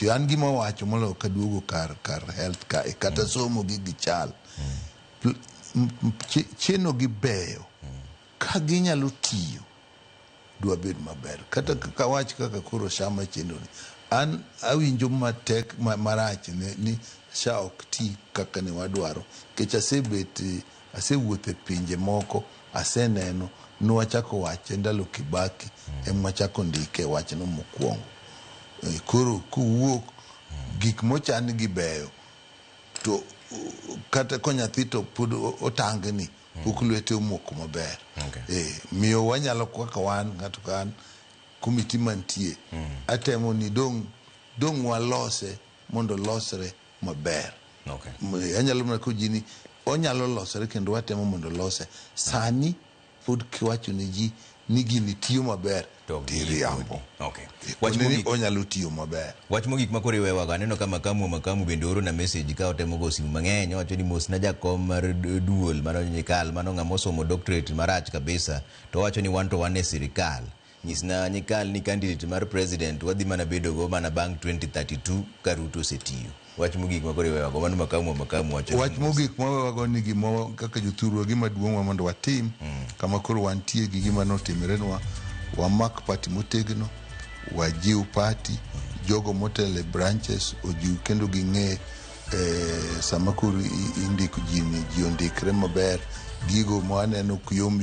tiyo. An gima wacho moloyo kaduogo kar health ka kata somo gi gichal cheno gi beyo ka ginyalo tiyo dwa bed maber. Kata kaka wach kaka koro SHA machendo ni, an awinjo matek marach ni SHA ok ti kaka ne wadwaro, nikech asebet, asewuotho e pinje moko, aseneno. Nwachako wache ndalo Kibaki, ema wachako ndike wachno mokwongo. Koro kuwuok gik mochan gi beyo to kata ko nyathi to pod otangni, pok lwete omoko maber. Miyo wanyalo kaka wan ng'ato ka an komiti mantie atemo ni dong walose mondo losre maber. Anyalo mana ko ji ni onyalo losore kendo watemo mondo lose. Sani pod kiwacho ne ji ni gini tiyo maber To ok giyie tiriambo. kodi. Wach Kone ni mogik. onyalo tiyo maber. Wach mogik ma koro iwewago, aneno ka Makamu bende oro na message ka otemo go simu mang'eny. Owacho ni mosna jakom mar duol mano Nyikal, mano ng'ama osomo doctorate marach kabisa. To owacho ni wan to wan e sirikal. Nyisna Nyikal ni candidate mar president wadhi mana bedo go mana bang' 2032 ka Ruto osetiyo. Wach mogik ma koro iwewago, mano Makamu wacho ni Wach mogik mawewago ni gimo kaka jothurwa, gima duong' wa mondo watim kama koro wantie gi gima notimorenwa, wamak party motegno, wajiw party, jogo motelo e branches ojiw kendo ging'e sama koro indiko ji ni ji ondikre maber, gigo ma waneno yom.